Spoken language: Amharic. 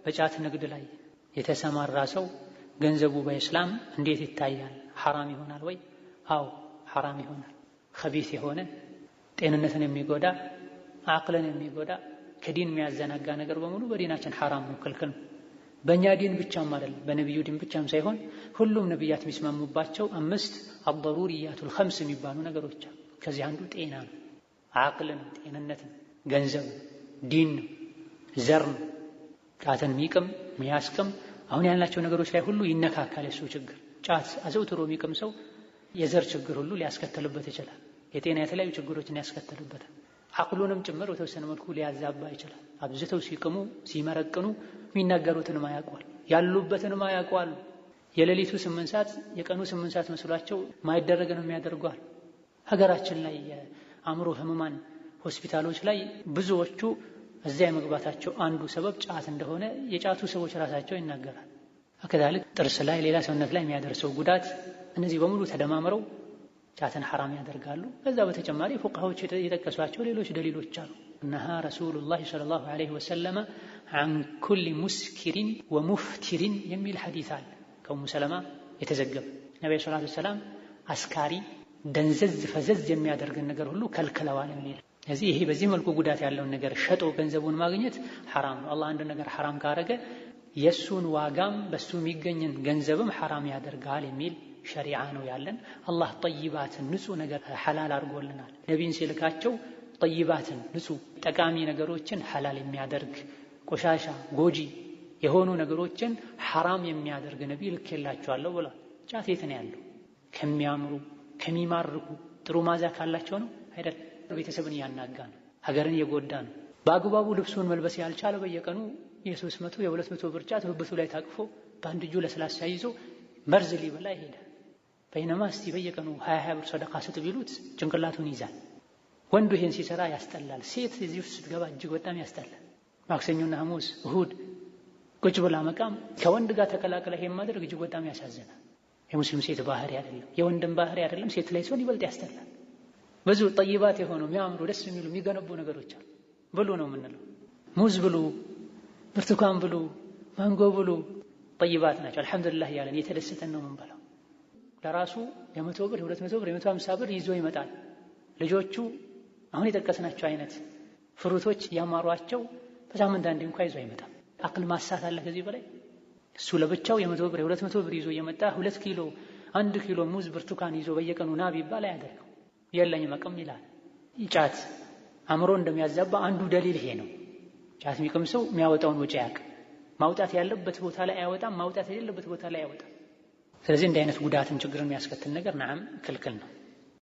በጫት ንግድ ላይ የተሰማራ ሰው ገንዘቡ በኢስላም እንዴት ይታያል? ሐራም ይሆናል ወይ? አዎ ሐራም ይሆናል። ኸቢት የሆነ ጤንነትን የሚጎዳ አቅልን የሚጎዳ ከዲን የሚያዘናጋ ነገር በሙሉ በዲናችን ሐራም ነው፣ ክልክል ነው። በእኛ ዲን ብቻም አይደለም፣ በነቢዩ ዲን ብቻም ሳይሆን ሁሉም ነቢያት የሚስማሙባቸው 5 الضروريات الخمس የሚባሉ ነገሮች አሉ። ከዚህ አንዱ ጤና ነው፣ አቅል ነው፣ ጤንነት ነው፣ ገንዘብ ነው፣ ዲን ነው፣ ዘር ነው። ጫትን የሚቅም የሚያስቅም አሁን ያልናቸው ነገሮች ላይ ሁሉ ይነካካል የሱ ችግር። ጫት አዘውትሮ የሚቅም ሰው የዘር ችግር ሁሉ ሊያስከትልበት ይችላል። የጤና የተለያዩ ችግሮችን ያስከትልበታል። አቅሉንም ጭምር በተወሰነ መልኩ ሊያዛባ ይችላል። አብዝተው ሲቅሙ ሲመረቅኑ የሚናገሩትን ማያውቋል፣ ያሉበትን ማያውቋል። የሌሊቱ 8 ሰዓት የቀኑ 8 ሰዓት መስሏቸው ማይደረግ ነው የሚያደርጓል። ሀገራችን ላይ የአእምሮ ህሙማን ሆስፒታሎች ላይ ብዙዎቹ እዚያ የመግባታቸው አንዱ ሰበብ ጫት እንደሆነ የጫቱ ሰዎች ራሳቸው ይናገራል። ከዛልክ ጥርስ ላይ ሌላ ሰውነት ላይ የሚያደርሰው ጉዳት እነዚህ በሙሉ ተደማምረው ጫትን ሐራም ያደርጋሉ። ከዛ በተጨማሪ ፉቃሃዎች የጠቀሷቸው ሌሎች ደሊሎች አሉ። ነሃ ረሱሉላህ ሰለላሁ ዐለይሂ ወሰለም عن كل مسكر ومفتر የሚል ሐዲስ አለ ከኡሙ ሰለማ የተዘገበ። ነብዩ ሰለላሁ ዐለይሂ ወሰለም አስካሪ ደንዘዝ ፈዘዝ የሚያደርግን ነገር ሁሉ ከልክለዋል የሚል። ስለዚህ ይሄ በዚህ መልኩ ጉዳት ያለውን ነገር ሸጦ ገንዘቡን ማግኘት ሐራም ነው። አላህ አንድ ነገር ሐራም ካረገ የሱን ዋጋም በሱ የሚገኝን ገንዘብም ሐራም ያደርጋል የሚል ሸሪዓ ነው ያለን። አላህ ጠይባትን ንጹህ ነገር ሐላል አድርጎልናል። ነቢይን ሲልካቸው ጠይባትን ንጹህ ጠቃሚ ነገሮችን ሐላል የሚያደርግ ቆሻሻ ጎጂ የሆኑ ነገሮችን ሐራም የሚያደርግ ነቢይ ልኬላቸዋለሁ ብሏል። ጫት የት ነው ያለው? ከሚያምሩ ከሚማርኩ ጥሩ ማዛ ካላቸው ነው አይደል? ቤተሰብን እያናጋ ነው፣ ሀገርን እየጎዳ ነው። በአግባቡ ልብሱን መልበስ ያልቻለ በየቀኑ የ300 የ200 ብር ጫት ብብቱ ላይ ታቅፎ በአንድ እጁ ለስላሳ ይዞ መርዝ ሊበላ ይሄዳል። በይነማ እስቲ በየቀኑ 20 ብር ሰደቃ ስጥ ቢሉት ጭንቅላቱን ይዛል። ወንዱ ይሄን ሲሰራ ያስጠላል። ሴት እዚህ ውስጥ ስትገባ እጅግ በጣም ያስጠላል። ማክሰኞና ሐሙስ እሁድ ቁጭ ብላ መቃም ከወንድ ጋር ተቀላቅላ ይሄን ማድረግ እጅግ በጣም ያሳዝናል። የሙስሊም ሴት ባህሪ አይደለም፣ የወንድም ባህሪ አይደለም። ሴት ላይ ሲሆን ይበልጥ ያስጠላል። ብዙ ጠይባት የሆኑ የሚያምሩ ደስ የሚሉ የሚገነቡ ነገሮች አሉ። ብሉ ነው የምንለው። ሙዝ ብሉ፣ ብርቱካን ብሉ፣ ማንጎ ብሉ፣ ጠይባት ናቸው። አልሐምዱሊላህ እያለን እየተደሰተን ነው የምንበላው። ለራሱ የ100 ብር የ200 ብር የ150 ብር ይዞ ይመጣል። ልጆቹ አሁን የጠቀስናቸው አይነት ፍሩቶች ያማሯቸው በሳምንት አንዴ እንኳን ይዞ አይመጣም። አቅል ማሳት አለ ከዚህ በላይ? እሱ ለብቻው የ100 ብር የ200 ብር ይዞ እየመጣ 2 ኪሎ 1 ኪሎ ሙዝ ብርቱካን ይዞ በየቀኑ ና ቢባል አያደርገው። የለኝም አቅም ይላል። ጫት አእምሮ እንደሚያዛባ አንዱ ደሊል ይሄ ነው። ጫት የሚቅም ሰው የሚያወጣውን ወጪ አያውቅም። ማውጣት ያለበት ቦታ ላይ አያወጣም፣ ማውጣት የሌለበት ቦታ ላይ አያወጣም። ስለዚህ እንዲህ አይነት ጉዳትን ችግርን የሚያስከትል ነገር ነዓም ክልክል ነው።